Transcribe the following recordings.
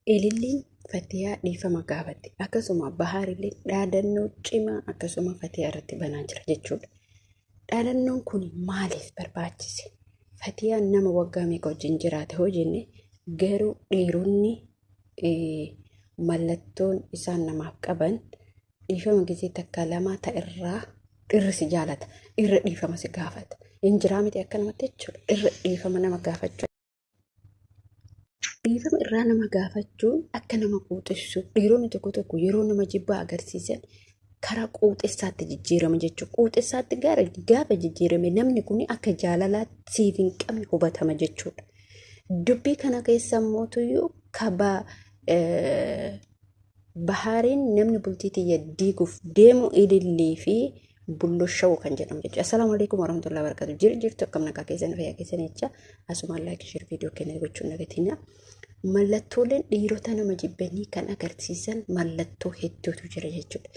Ililliin Fatiyaa dhiifama gaafatte. Akkasuma Bahaarillee dhaadannoo cimaa akkasuma Fatiyaa irratti banaa jira jechuudha. Dhaadannoon kun maaliif barbaachise? Fatiyaan nama waggaa meeqa wajjin jiraate hoo jenne garuu dhiironni mallattoon isaan namaaf qaban dhiifama gizee takka lama ta'irraa dhirri si jaalata irra dhiifama si gaafata. Hin jiraa miti akka namatti jechuudha. Irra dhiifama nama gaafachuu. Dhiifama irraa nama gaafachuun akka nama quuxessu dhiironni tokko tokko yeroo nama jibbaa agarsiisan karaa quuxessaatti jijjiirama jechuudha. Quuxessaatti gaafa jijjiirame namni kun akka jaalalaatti siif hin qabne hubatama jechuudha. Dubbii kana keessa mootuyyuu kabaa Bahaariin namni bultii tiyya diiguuf deemu ilillii fi bulloo shawuu kan jedhamu jechuudha. Assalaamu alaikum warahmatullahi wabarakatuh. Jir jirtu akkam nagaa keessan fayyaa keessan jecha asumaan like share viidiyoo keenya gochuun nagatina. Mallattooleen dhiirota nama jibbanii kan agarsiisan mallattoo hedduutu jira jechuudha.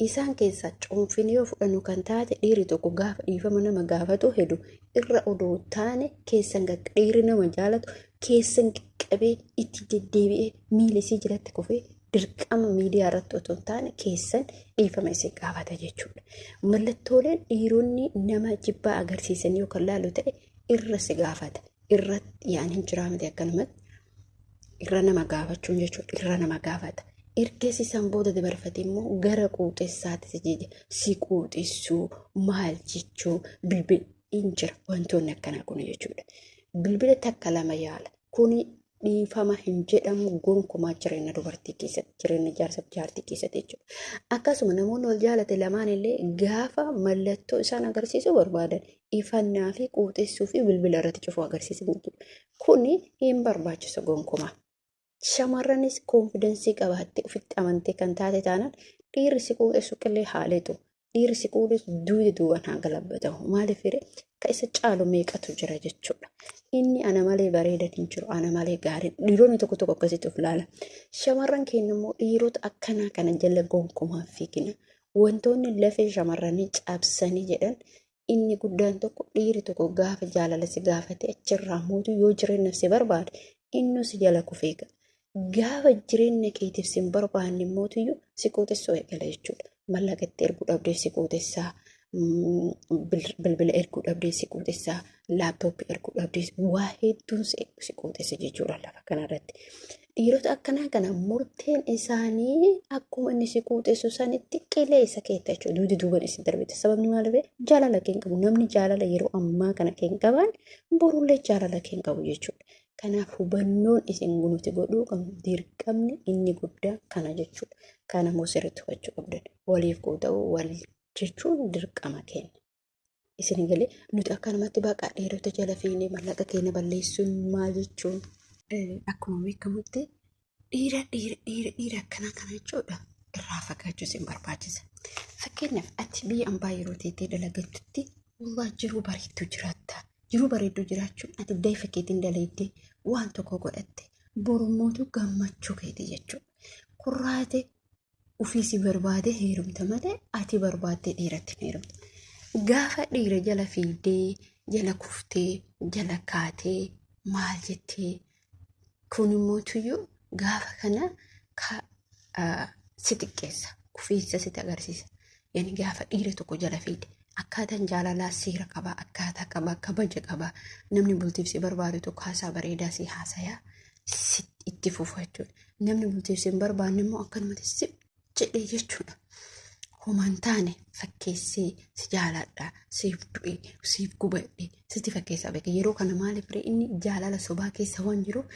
Isaan keessaa cuunfini yoo fudhannu kan taate dhiirri tokko gaafa dhiifama nama gaafatu hedu irra odoo taane keessan dhiirri nama jaalatu keessan qaqqabee itti deddeebi'ee miila isii jalatti kufee dirqama miidiyaa irratti otoo hin taane keessan dhiifama isin gaafata jechuudha. Mallattooleen dhiironni nama jibbaa agarsiisan yoo kan laalu ta'e irra si gaafata. Irra yaan hin jiraa miti akkanumatti irra nama gaafachuun jechuudha. Irra nama gaafata. Ergasii san booda dabarfate immoo gara quuxessaatti si jeja. Si quuxessuu maal jechuu bilbil hin jira wantoonni akkanaa kun jechuudha. Bilbila takka lama yaala. Kuni dhiifama hin jedhamu gonkumaa jireenya dubartii keessatti jireenya jaarsa jaartii keessatti jechuudha. Akkasuma namoonni wal jaalate lamaan illee gaafa mallattoo isaan agarsiisuu barbaadan ifannaa fi quuxessuu fi bilbila irratti cufuu agarsiisan jechuudha. Kuni hin barbaachisu gonkumaa. Shamarranis koonfidensii qabaattee ofitti amantee kan taate taanaan dhiirri si quuxessu qillee haa lixu. Dhiirri si quuxessu duuti duuban haa galabbatamu. Maaliif hiree ka isa caalu meeqatu jira jechuudha. Inni ana malee bareedan hin jiru, ana malee gaariin. Dhiironni tokko tokko akkasitti of ilaala. Shamarran keenya immoo dhiirota akkanaa kana jala gonkumaa fiigina. Wantoonni lafee shamarranii cabsanii jedhan Inni guddaan tokko dhiirri tokko gaafa jaalala si gaafate achirraa mootu yoo jireenya si barbaade innuu si jala kufee ga'a. Gaafa jireenya keetiif si hin barbaanne mootuyyuu si quuxessuu eegala jechuudha. Mallaqa itti erguu dhabdee si quuxessaa, bilbila erguu dhabdee si quuxessaa, laaptooppii erguu dhabdee waa hedduun si quuxessa jechuudha lafa kanarratti. Dhiirota akkanaa kana murteen isaanii akkuma inni si quuxessu sanitti qilee isa keetta jechuudha. Duudi duuban isin darbite. Sababni maaliif jaalala kee hin qabu. Namni jaalala yeroo ammaa kana kee hin qaban borullee jaalala kee hin qabu jechuudha. Kanaaf hubannoon isin nuti godhuu qabnu dirqamni inni guddaa kana jechuudha. Kana immoo sirriitti hubachuu qabdan. Waliif quuxa'uu wal jechuun dirqama keenya. Isin galee nuti akkanumatti baqa dhiirota jala fiignee mallaqa keenya balleessuun maal jechuun. Akkuma beekamutti dhiira dhiira dhiira dhiira akkanaa kana jechuudha irraa fagaachuu isin barbaachisa. Fakkeenyaaf ati biyya ambaa yeroo teettee dalagattutti wallah jiruu bareedduu jiraatta. Jiruu bareedduu jiraachuun ati dayfa keetiin dalaydee waan tokko godhatte borummootu gammachuu keeti jechuudha. Kurraate Ufii si barbaadee heerumta malee ati barbaaddee dhiiratti hin heerumtu. Gaafa dhiira jala fiigdee, jala kuftee, jala kaatee, maal jettee kun immoo tuyyuu gaafa kana ka si xiqqeessa, kufiinsa sitti agarsiisa. Yani gaafa dhiira tokko jala fiigde akkaataan jaalalaa seera qaba, akkaataa qaba, kabaja qaba. Namni bultiif si barbaadu tokko haasaa bareedaa si haasayaa si itti fufa jechuudha. Namni bultiif si hin barbaanne immoo akkanumatti si jedhee jechuudha. Homaa hin taane fakkeessee si jaaladha, siif du'e, siif gubadhe, sitti fakkeessaa beeka. Yeroo kana maaliif ree inni jaalala sobaa keessa waan jiruuf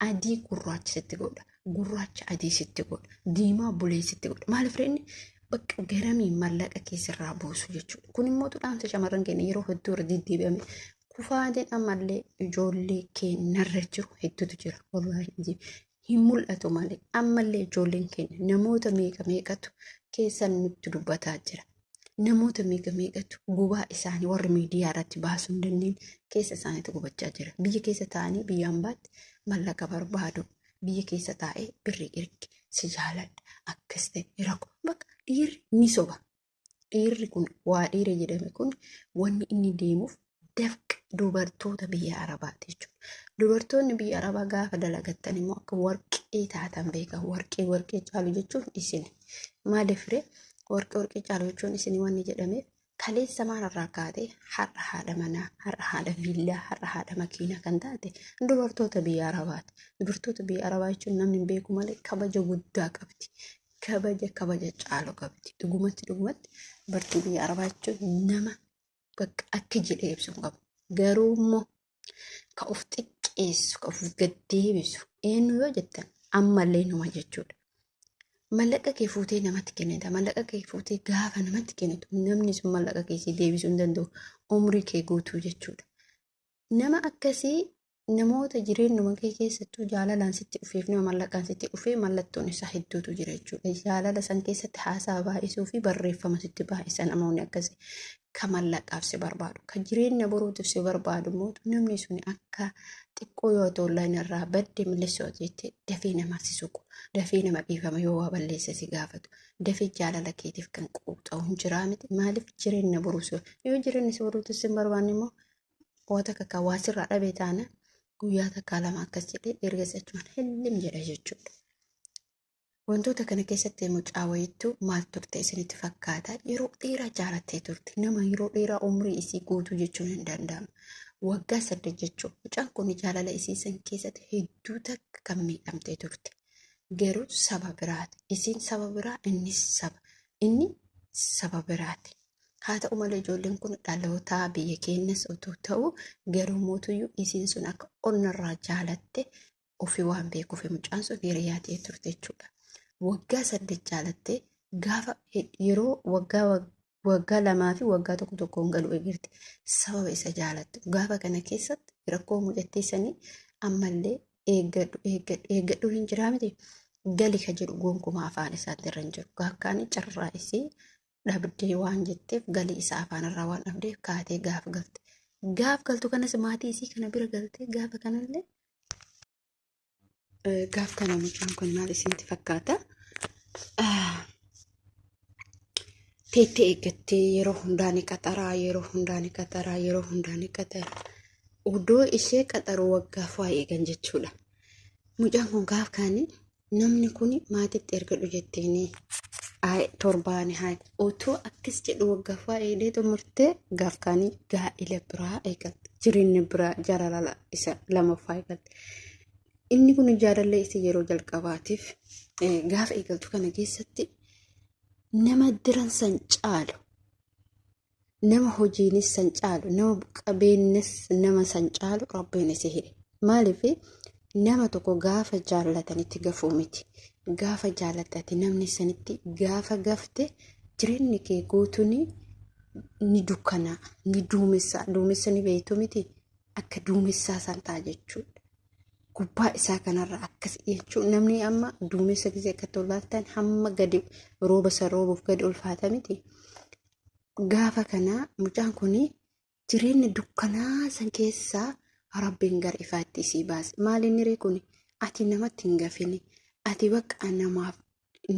adii gurraacha sitti godha, gurraacha adii sitti godha, diimaa bulee sitti godha. Maaliif ree inni bakka garamii mallaqa keessarraa buusu jechuudha. Kun immoo dhaamsa shamarran keenya yeroo hedduu irra deddeebi'ame Kufaatiin ammallee ijoollee keenyarra jiru hedduutu jira. Wallaahi hin mul'atu malee ammallee ijoolleen keenya namoota meeqa meeqatu keessan nutti dubbataa jira. Namoota meeqa meeqatu gubaa isaanii warri miidiyaa irratti baasuu hin dandeenye keessa isaaniitti gubachaa jira. Biyya keessa taa'anii biyya ambaatti mallaqa barbaadu. Biyya keessa taa'ee birrii ergi si jaaladha akkas ta'e rakkoo bakka dhiirri ni soba. Dhiirri kun waa dhiira jedhame kun wanni inni deemuuf dafqa dubartoota biyya Arabaati jechuudha. Dubartoonni biyya Arabaa gaafa dalagattan immoo akka warqee taatan beeka. Warqee warqee caalu jechuun isin. Maaliif ree? Warqee warqee caalu jechuun isin wanni jedhameef kaleessa maalirraa kaatee har'a haadha manaa, har'a haadha viillaa, har'a haadha makiinaa kan taate dubartoota biyya Arabaati. Dubartoota biyya Arabaa jechuun namni hin beeku malee kabaja guddaa qabdi. Kabaja kabaja caalu qabdi. Dhugumatti dhugumatti dubartii biyya Arabaa jechuun nama bakka akka jedhee ibsu hin qabu. Garuu immoo ka of xiqqeessu, ka of gad deebisu eenyu yoo jettan ammallee numa jechuudha. Mallaqa kee fuutee namatti kennita. Mallaqa kee fuutee gaafa namatti kennitu namni sun mallaqa kee si deebisuu hin danda'u. Umrii kee guutuu jechuudha. Nama akkasii namoota jireenyuma kee keessattuu jaalalaan sitti dhufeef nama mallaqaan sitti dhufee mallattoon isaa hedduutu jira jechuudha. Jaalala san keessatti haasaa baay'isuu fi barreeffama sitti baay'isa namoonni akkasii ka mallaqaaf si barbaadu. Ka jireenya boruutiif si barbaadu immoo namni sun akka xiqqoo yoo ta'u online irraa badde millisoo jettee dafee nama si suqu, dafee nama dhiifama yoo waa balleesse si gaafatu, dafee jaalala keetiif kan quuxa'u hin jiraa miti. Maaliif jireenya boruu si yoo jireenya si boruutis hin barbaanne immoo waa takka kan waa sirraa dhabe taana guyyaa takka lama akkas jedhee erga achumaan hillim jedha jechuudha. Wantoota kana keessatti mucaa wayittuu maal turte isinitti fakkaata? Yeroo dheeraa jaalattee turte. Nama yeroo dheeraa umrii isii guutuu jechuun hin danda'amu. Waggaa 8 jechuun mucaan kun jaalala isii san keessatti hedduu takka kan miidhamtee turte. Garuu saba biraati. Isiin saba biraa innis saba. Inni saba biraati. Haa ta'u malee ijoolleen kun dhalootaa biyya keenyas otoo ta'u garuu mootuyyuu isiin sun akka onnarraa jaalatte ofii waan beekuuf mucaan sun hiriyaa ta'ee turte jechuudha. Waggaa 8 jaalattee gaafa yeroo waggaa waggaa 2 fi waggaa tokko tokkoon galu eegirti. Sababa isa jaalattu. Gaafa kana keessatti rakkoo mucattii sanii ammallee eeggadhu eeggadhu eeggadhu hin jiraa miti. Gali ka jedhu gonkumaa afaan isaatti irra hin jiru. Gaakkaan carraa isii dhabdee waan jetteef galii isaa afaan irraa waan dhabdeef kaatee gaaf galte. Gaaf galtu kanas maatii isii kana bira galtee gaafa kanallee gaaf kana mucaan kun maal isinitti fakkaata? Teettee eeggattee yeroo hundaa ni qaxaraa yeroo hundaa ni qaxaraa yeroo hundaa ni qaxara. Odoo ishee qaxaru waggaaf waa eegan jechuudha. Mucaan kun gaaf kaanii namni kun maatitti ergadhu jetteeni torbaani haa otoo akkas jedhu waggaaf waa eegdee xumurtee gaaf kaanii gaa'ila biraa eegalte. Jireenya biraa jaalala isa lamaffaa eegalte. Inni kun jaalallee isii yeroo jalqabaatiif gaafa eegaltu kana keessatti nama diran san caalu, nama hojiinis san caalu, nama qabeenyas nama san caalu Rabbiin isii hidhe. Maaliif nama tokko gaafa jaallatanitti gafuu miti. Gaafa jaallattati namni sanitti gaafa gafte jireenyi kee guutuun ni dukkanaa, ni duumessaa. Duumessa ni beektu miti. Akka duumessaa san ta'a jechuudha. Gubbaa isaa kanarra akkas jechuun namni amma duumessa gisee akka tolaaltan hamma gadi rooba san roobuuf gadi ulfaata miti. Gaafa kana mucaan kun jireenya dukkanaa san keessaa Rabbiin gara ifaatti isii baase. Maal inni ree kun ati namatti hin gafini. Ati bakka namaaf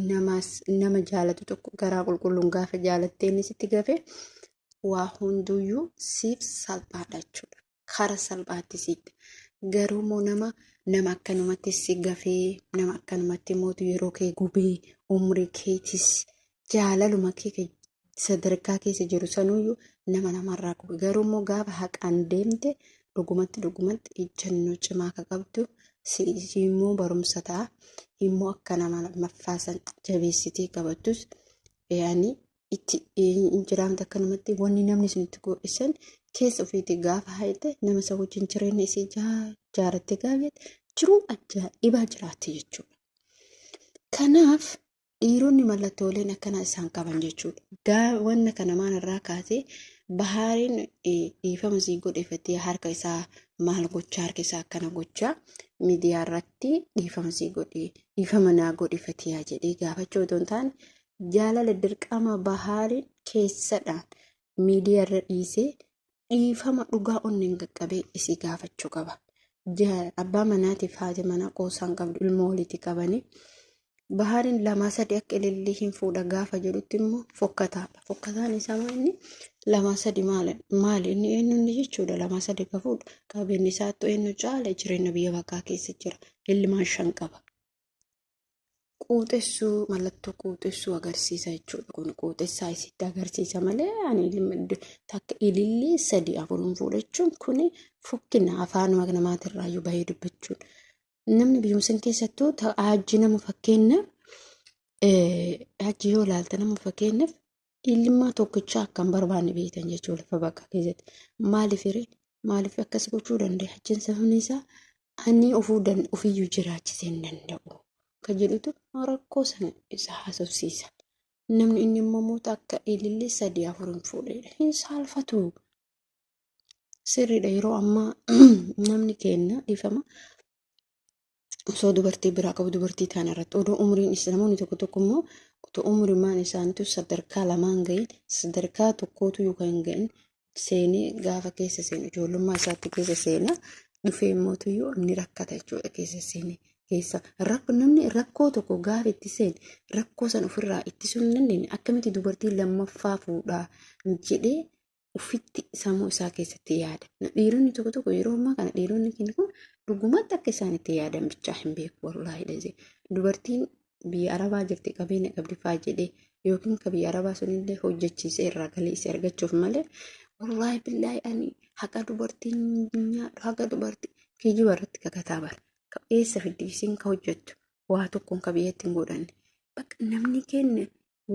namaas nama jaalatu tokko garaa qulqulluun gaafa jaalattee inni sitti gafe waa hunduyyuu siif salphaadha jechuudha. Kara salphaatti sitti. Garuu immoo nama nama akkanumatti si gafee nama akkanumatti mootu yeroo kee gubee umrii keetis jaalaluma kee sadarkaa keessa jiru sanuyyuu nama namarraa gube. Garuu immoo gaafa haqaan deemte dhugumatti dhugumatti ijjannoo cimaa akka qabdu si immoo barumsa ta'a. Immoo akka nama lammaffaa san jabeessitee qabattus yaani itti hin jiraamte akkanumatti wanni namni sun itti godhisan keessa ofiitti gaafa hayte nama isa wajjin jireenya isii jaaratte gaafa jiruu ajaa'ibaa jiraatte jechuudha. Kanaaf dhiironni mallattooleen akkanaa isaan qaban jechuudha. Wanna kana maal irraa kaasee Bahaariin dhiifama sii godhefatee harka isaa maal gochaa harka isaa akkana gochaa miidiyaa irratti dhiifama sii godhe dhiifama naa godhifatee jedhee gaafachuu otoo hin taane jaalala dirqama Bahaariin keessadhaan miidiyaa irra dhiisee dhiifama dhugaa onneen qaqqabee isii gaafachuu qaba. Abbaa manaatiif haati manaa qoosaan qabdu ilmoo walitti qabanii. Bahariin lamaa sadi akka ilillii hin fuudha gaafa jedhutti immoo fokkataadha. Fokkataan isaa maa inni lamaa sadi maali inni eenyu inni jechuudha lamaa sadi ka fuudha. Qabeenyi isaattu eenyu caala jireenya biyya bakkaa keessa jira. Ilmaan 5 qaba. Quuxessuu mallattoo quuxessuu agarsiisa jechuudha. Kun quuxessaa isitti agarsiisa malee ani takka ilillii 3 4 hin fuudha jechuun kuni fokkina afaanuma namaatirraayyuu bahee dubbachuun. Namni biyyuma san keessattuu hajji nama fakkeenyaaf hajji yoo ilaalte nama fakkeenyaaf ilma tokkicha akka hin barbaanne beektan jechuudha lafa bakka keessatti. Maaliif hiree maaliif akkas gochuu danda'e hajjiin sababni isaa ani ofuu ofiyyuu jiraachisee hin danda'u kan jedhutu rakkoo sana isa haasofsiisa. Namni inni immoo moota akka ilillee 3 4 hin fuudhedha. Hin saalfatu. Sirriidha yeroo ammaa namni keenya dhiifama osoo dubartii biraa qabu dubartii taana irratti odoo umriin isa namoonni tokko tokko immoo otoo umrimaan isaaniitu sadarkaa lamaan gahin sadarkaa tokkootu yookaan hin gahin seenee gaafa keessa seenu ijoollummaa isaatti keessa seena dhufee immootuyyuu ni rakkata jechuudha keessa seenee keessa rakko namni rakkoo tokko gaafa itti seene rakkoo san ofirraa ittisuu hin dandeenye akkamitti dubartii lammaffaa fuudhaa jedhee ofitti sammuu isaa keessatti yaada. Dhiironni tokko tokko yeroo ammaa kana dhiironni keenya kun dhugumatti akka isaan itti yaadan bichaa hin beeku wallaahi dhazee. Dubartiin biyya Arabaa jirti qabeenya qabdi faa jedhee yookiin ka biyya Arabaa sunillee hojjechiisee irraa galii isii argachuuf malee wallaahi billaahi ani haqa dubartiin nyaadhu haqa dubartii kijiba irratti kakataa bara. Ka eessa fiddi isiin ka hojjettu waa tokkoon ka biyyatti hin godhanne. Bakka namni keenya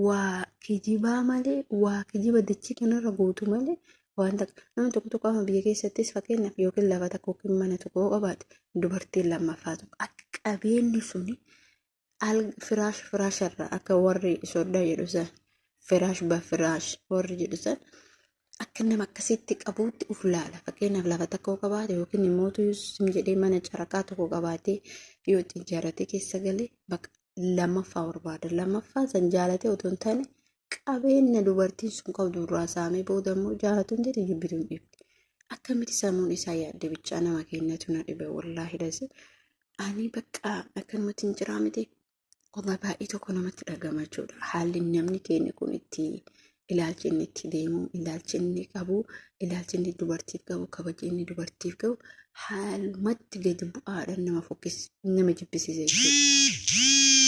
waa kijibaa malee waa kijiba dachii kanarra guutu malee waan takka namni tokko tokko amma biyya keessattis fakkeenyaaf yookiin lafa tokko yookiin mana tokko yoo qabaate dubartiin lammaffaa tokko akka qabeenyi suni al firaash firaasharra akka warri soddaa jedhu san firaash ba firaash warri jedhu san akka nama akkasitti qabuutti uf laala. Fakkeenyaaf lafa takka yoo qabaate yookiin immoo sim jedhee mana caraqaa tokko qabaatee yoo itti ijaarratee keessa galee bakka lammaffaa barbaada. Lammaffaa san jaalatee otoo hin taane qabeenya dubartiin sun qabdu irraa saamee booda immoo jaalatu hin jedhe jibbitu hin dhiifti. Akkamitti sammuun isaa yaadde bichaa nama keenyatu na dhibe wallaahi dasi. Ani bakka akkanumatti hin jiraa miti. Wallah baay'ee tokko namatti dhagama jechuudha. Haalli namni keenya kun itti ilaalchi inni itti deemu, ilaalchi inni qabu, ilaalchi inni dubartiif qabu, kabaji inni dubartiif qabu haalumatti gadi bu'aadhaan nama fokkis nama jibbisiisa jechuudha.